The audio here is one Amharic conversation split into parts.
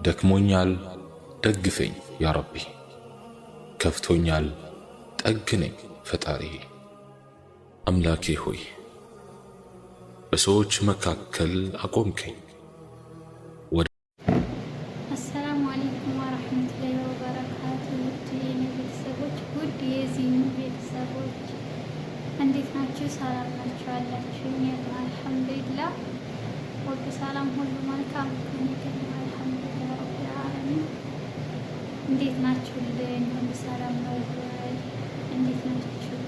ደክሞኛል ደግፈኝ ያ ረቢ፣ ከፍቶኛል ጠግነኝ ፈጣሪ። አምላኬ ሆይ በሰዎች መካከል አቆምከኝ። አሰላሙ አለይኩም ወረሕመቱላሂ ወበረካቱ። ውድ የኔ ቤተሰቦች፣ ውድ የዚኑ ቤተሰቦች እንዴት ናችሁ? ሰላም ናችሁ አላችሁ? እኔ አልሐምዱሊላህ ሁሉ ሰላም፣ ሁሉ መልካም ከእኔ ጋር አልሐምዱሊላህ ረቢል ዓለሚን። እንዴት ናችሁልኝ? ሁሉ ሰላም ነው ወይ? እንዴት ናችሁ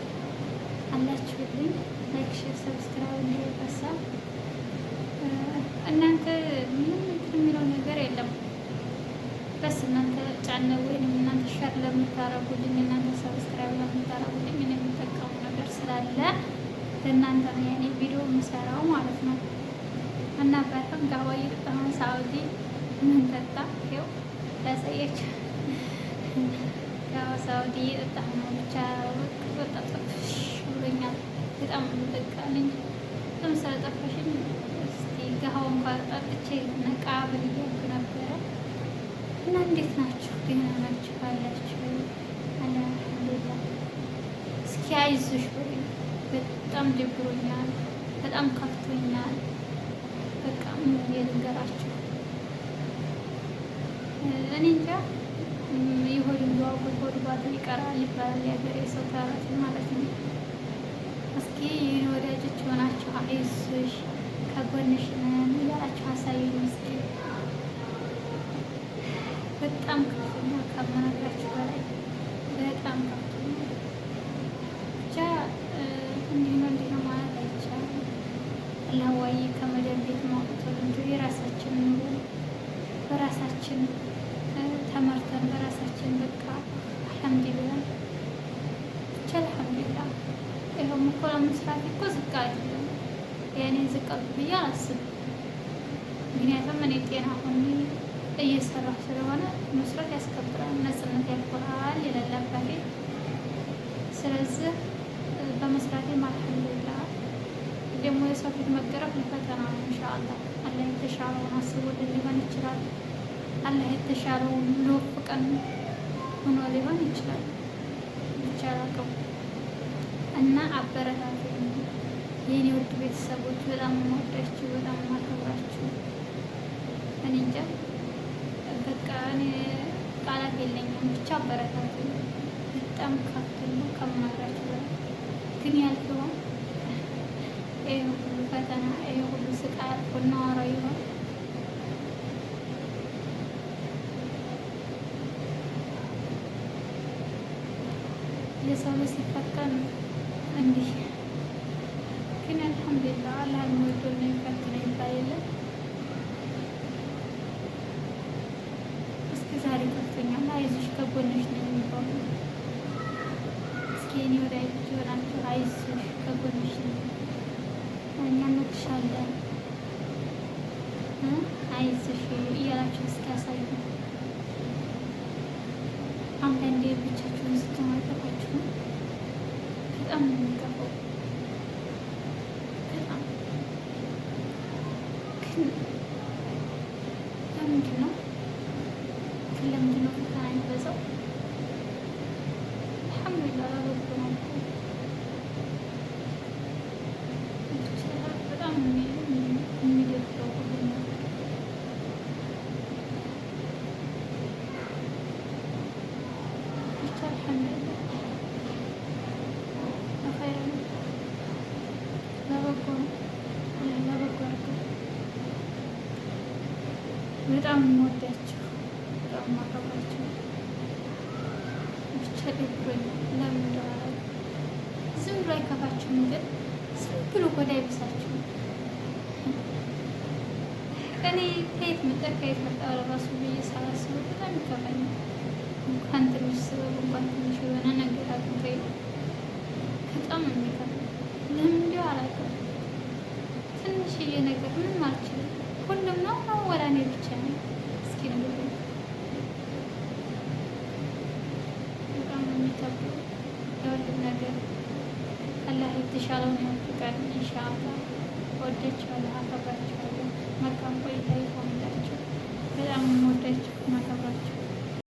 አላችሁልኝ? Like፣ share፣ subscribe እንዳይረሳ። እናንተ ምንም እንትን የሚለው ነገር የለም። በስ እናንተ ጫነ ወይንም እናንተ share ለምታረጉልኝ፣ እናንተ subscribe ለምታረጉልኝ እኔ የምጠቀሙ ነገር ስላለ ለእናንተ ነው የኔ ቪዲዮ የምሰራው ማለት ነው። እና ባይሆን ጋዋ እየጠጣሁ ነው። ሳውዲ ምን ጠጣ ይኸው ላሳያችሁ። ጋዋ ሳውዲ እየጠጣሁ ነው። ብቻ በጣም ጠፍሽ ብሎኛል። በጣም በቃ እኔ እንጃ በጣም ስለጠፈሽኝ እስቲ ጋዋ እንኳን ጠጥቼ ነቃ ብል እያልኩ ነበረ። እና እንዴት ናችሁ? ደህና ናችሁ አላችሁ? አልሐምዱሊላህ። እስኪ አይዞሽ በሉኝ። በጣም ደብሮኛል፣ በጣም ከፍቶኛል። በቃ ምን ብዬ ልንገራችሁ? እኔ እንጃ። የሆድ ሆድ ባዶ ይቀራል ይባላል የሀገሬ ሰው ተረት ማለት ነው። እስኪ የኔ ወዳጆች ሆናችሁ አይዞሽ ከጎንሽ ነን እያላችሁ አሳዩኝ እስኪ። በጣም ከፍቶኛል ከምነግራችሁ በላይ በጣም ከፍቶኛል። ብቻ እንዲህ ነው እንዲህ ነው ማለት አይቻልም። አላህ ወይ ከመደብ ቤት ማውጥቶን እንጂ የራሳችን ኑሮ በራሳችን ተመርተን በራሳችን በቃ አልሐምዱሊላህ፣ ብቻ አልሐምዱሊላህ። ይኸውም እኮ ለመስራት እኮ ዝቅ አይደለም፣ ያኔ ዝቅ አልኩ ብዬ አላስብም። ምክንያቱም እኔ ጤና ሆኜ እየሰራሁ ስለሆነ መስራት ያስከብራል፣ ነጽነት ያኮራል ይላል አባቴ። ስለዚህ በመስራቴም አልሐምዱሊላህ። ደግሞ የሰው ፊት መገረፍ ለፈተና ነው። ኢንሻአላህ አላህ የተሻለውን አስቦልን ሊሆን ይችላል። አላህ የተሻለውን ሊወፍቀን ሆኖ ሊሆን ይችላል። ብቻ አላውቅም። እና አበረታቱኝ የኔ ውድ ቤተሰቦች፣ በጣም የምወዳችሁ፣ በጣም የማከብራችሁ። እኔ እንጃ በቃ እኔ ቃላት የለኝም። ብቻ አበረታቱኝ። በጣም ከፍቶኛል ከምነግራችሁ በላይ። ግን ያልፈውን ይሄ ሁሉ ፈተና፣ ይሄ ሁሉ ስቃይ አልፎ እናወራው ይሆን? የሰው ልጅ ሲፈተን እንዲህ ግን አልሐምዱሊላህ አላህ የሚወደው ነው የሚፈትነው ይባል የለም። እስኪ ዛሬ ከፍቶኛል፣ አይዞሽ ከጎንሽ ነኝ የሚባሉ እስኪ የኔ ወዳጆች የሆናችሁ አይዞሽ ከጎንሽ ነኝ፣ እኛ እንወድሻለን፣ አይዞሽ እያላችሁ እስኪ ያሳዩ። አንዳንዴ ብቻችሁን ስትሆኑ አይከፋችሁም? በጣም ነው የሚከፋው። በጣም ግን ለምንድን ነው ግን ለምንድን ነው ፈተና የሚበዛው? አልሐምዱሊላህ ለበጎ ነው እኮ። ብቻ በጣም የሚደብረው ሁሉም ነገር። ብቻ አልሐምዱሊላህ ለኸይር ነው፣ ለበጎ ነው። ለበጎ አድርገው። በጣም የምወዳችሁ፣ በጣም የማከብራችሁ። ብቻ ደብሮኛል። ለምን እንደሆነ አላውቅም። ዝም ብሎ አይከፋችሁም? ግን ዝም ብሎ ሆድ አይብሳችሁም? እኔ ከየት መጣ ከየት መጣ ለራሱ ብዬ ሳላስበው በጣም ይከፋኛል። እንኳን ትንሽ ስበብ እንኳን ትንሽ የሆነ ነገር አግኝቶኝ በጣም ነው የሚከፋኝ። ለምን እንዲሁ አላውቅም። ትንሽዬ ነገር ምንም አልችልም። ሁሉም ነው ነው ወላ እኔ ብቻ ነኝ? እስኪ ንገሩኝ። በጣም ነው የሚከብደው የሁሉም ነገር። አላህ የተሻለውን ያውፍቀን ኢንሻአላህ። እወዳችኋለሁ፣ አከብራችኋለሁ። መልካም ቆይታ ይሁን።